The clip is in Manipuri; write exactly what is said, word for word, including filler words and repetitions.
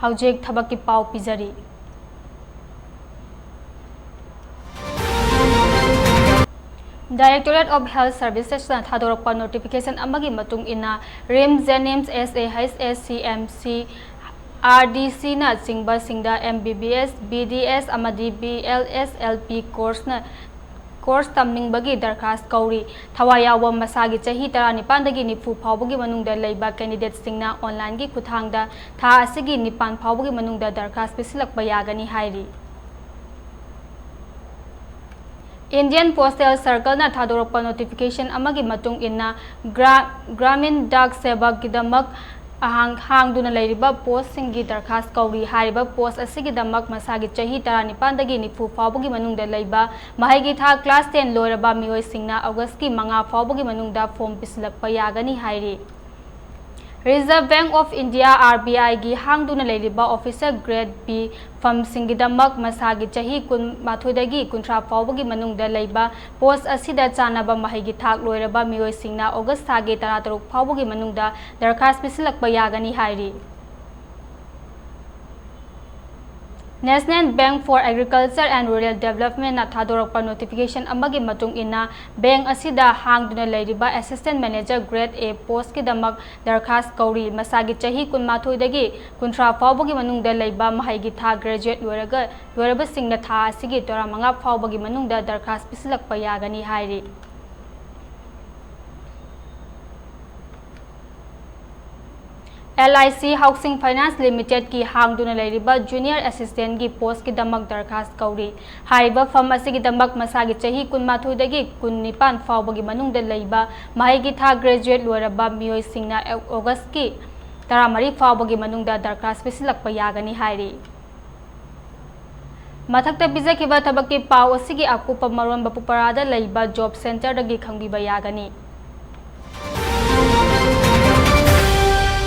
ꯍꯧꯖꯤꯛ ꯊꯕꯛꯀꯤ ꯄꯥꯎ ꯄꯤꯖꯔꯤ꯫ Directorate of Health Servicesꯅ ꯊꯥꯗꯣꯔꯛꯄ notification ꯑꯃꯒꯤ ꯃꯇꯨꯡ ꯏꯟꯅ, RIMS, JNIMS, SAHS, CMC, RDCꯅ ꯆꯤꯡꯕꯁꯤꯡꯗ MBBS, BDS ꯑꯃꯗꯤ BLS, LP courseꯅ course ꯇꯝꯅꯤꯡꯕꯒꯤ ꯗꯔꯈꯥꯁ ꯀꯧꯔꯤ꯫ ꯊꯋꯥꯏ ꯌꯥꯎꯕ ꯃꯁꯥꯒꯤ ꯆꯍꯤ ꯇꯔꯥꯅꯤꯄꯥꯟꯗꯒꯤ ꯅꯤꯐꯨ ꯐꯥꯎꯕꯒꯤ ꯃꯅꯨꯡꯗ ꯂꯩꯕ candidateꯁꯤꯡꯅ onlineꯒꯤ ꯈꯨꯠꯊꯥꯡꯗ ꯊꯥ ꯑꯁꯤꯒꯤ ꯅꯤꯄꯥꯟ ꯐꯥꯎꯕꯒꯤ ꯃꯅꯨꯡꯗ ꯗꯔꯈꯥꯁ ꯄꯤꯁꯤꯜꯂꯛꯄ ꯌꯥꯒꯅꯤ ꯍꯥꯏꯔꯤ꯫ Indian Postal Circleꯅ ꯊꯥꯗꯣꯔꯛꯄ notification ꯑꯃꯒꯤ ꯃꯇꯨꯡ ꯏꯟꯅ, ꯒ꯭ꯔꯥ-, Gramin Dak Sevakꯒꯤꯗꯃꯛ ꯑꯍꯥꯡ-, ꯍꯥꯡꯗꯨꯅ ꯂꯩꯔꯤꯕ postꯁꯤꯡꯒꯤ ꯗꯔꯈꯥꯁ ꯀꯧꯔꯤ꯫ ꯍꯥꯏꯔꯤꯕ post ꯑꯁꯤꯒꯤꯗꯃꯛ ꯃꯁꯥꯒꯤ ꯆꯍꯤ ꯇꯔꯥꯅꯤꯄꯥꯟꯗꯒꯤ ꯅꯤꯐꯨ ꯐꯥꯎꯕꯒꯤ ꯃꯅꯨꯡꯗ ꯂꯩꯕ ꯃꯍꯩꯒꯤ ꯊꯥꯛ class ten ꯂꯣꯏꯔꯕ ꯃꯤꯑꯣꯏꯁꯤꯡꯅ Augustꯀꯤ ꯃꯉꯥ ꯐꯥꯎꯕꯒꯤ ꯃꯅꯨꯡꯗ form ꯄꯤꯁꯤꯜꯂꯛꯄ ꯌꯥꯒꯅꯤ ꯍꯥꯏꯔꯤ꯫ Reserve Bank of India, RBIꯒꯤ ꯍꯥꯡꯗꯨꯅ ꯂꯩꯔꯤꯕ officer grade B firmꯁꯤꯡꯒꯤꯗꯃꯛ ꯃꯁꯥꯒꯤ ꯆꯍꯤ ꯀꯨꯟꯃꯥꯊꯣꯏꯗꯒꯤ ꯀꯨꯟꯊ꯭ꯔꯥ ꯐꯥꯎꯕꯒꯤ ꯃꯅꯨꯡꯗ ꯂꯩꯕ post ꯑꯁꯤꯗ ꯆꯥꯟꯅꯕ ꯃꯍꯩꯒꯤ ꯊꯥꯛ ꯂꯣꯏꯔꯕ ꯃꯤꯑꯣꯏꯁꯤꯡꯅ August ꯊꯥꯒꯤ ꯇꯔꯥꯇꯔꯨꯛ ꯐꯥꯎꯕꯒꯤ ꯃꯅꯨꯡꯗ ꯗꯔꯈꯥꯁ ꯄꯤꯁꯤꯜꯂꯛꯄ ꯌꯥꯒꯅꯤ ꯍꯥꯏꯔꯤ꯫ National Bank for Agriculture and Rural Developmentꯅ ꯊꯥꯗꯣꯔꯛꯄ notification ꯑꯃꯒꯤ ꯃꯇꯨꯡ ꯏꯟꯅ, bank ꯑꯁꯤꯗ ꯍꯥꯡꯗꯨꯅ ꯂꯩꯔꯤꯕ assistant manager grade A postꯀꯤꯗꯃꯛ ꯗꯔꯈꯥꯁ ꯀꯧꯔꯤ꯫ ꯃꯁꯥꯒꯤ ꯆꯍꯤ ꯀꯨꯟꯃꯥꯊꯣꯏꯗꯒꯤ ꯀꯨꯟꯊ꯭ꯔꯥ ꯐꯥꯎꯕꯒꯤ ꯃꯅꯨꯡꯗ ꯂꯩꯕ ꯃꯍꯩꯒꯤ ꯊꯥꯛ graduate ꯂꯣꯏꯔꯒ, ꯂꯣꯏꯔꯕꯁꯤꯡꯅ ꯊꯥ ꯑꯁꯤꯒꯤ ꯇꯔꯥꯃꯉꯥ ꯐꯥꯎꯕꯒꯤ ꯃꯅꯨꯡꯗ ꯗꯔꯈꯥꯁ ꯄꯤꯁꯤꯜꯂꯛꯄ ꯌꯥꯒꯅꯤ ꯍꯥꯏꯔꯤ꯫ LIC Housing Finance Limitedꯀꯤ ꯍꯥꯡꯗꯨꯅ ꯂꯩꯔꯤꯕ junior assistantꯀꯤ postꯀꯤꯗꯃꯛ ꯗꯔꯈꯥꯁ ꯀꯧꯔꯤ꯫ ꯍꯥꯏꯔꯤꯕ firm ꯑꯁꯤꯒꯤꯗꯃꯛ ꯃꯁꯥꯒꯤ ꯆꯍꯤ ꯀꯨꯟꯃꯥꯊꯣꯏꯗꯒꯤ ꯀꯨꯟꯅꯤꯄꯥꯟ ꯐꯥꯎꯕꯒꯤ ꯃꯅꯨꯡꯗ ꯂꯩꯕ ꯃꯍꯩꯒꯤ ꯊꯥꯛ graduate ꯂꯣꯏꯔꯕ ꯃꯤꯑꯣꯏꯁꯤꯡꯅ Augustꯀꯤ ꯇꯔꯥꯃꯔꯤ ꯐꯥꯎꯕꯒꯤ ꯃꯅꯨꯡꯗ ꯗꯔꯈꯥꯁ ꯄꯤꯁꯤꯜꯂꯛꯄ ꯌꯥꯒꯅꯤ ꯍꯥꯏꯔꯤ꯫ ꯃꯊꯛꯇ ꯄꯤꯖꯈꯤꯕ ꯊꯕꯛꯀꯤ ꯄꯥꯎ ꯑꯁꯤꯒꯤ ꯑꯀꯨꯞꯄ ꯃꯔꯣꯜ ꯕꯥꯄꯨꯄꯥꯔꯥꯗ ꯂꯩꯕ job centreꯗꯒꯤ ꯈꯪꯕꯤꯕ ꯌꯥꯒꯅꯤ꯫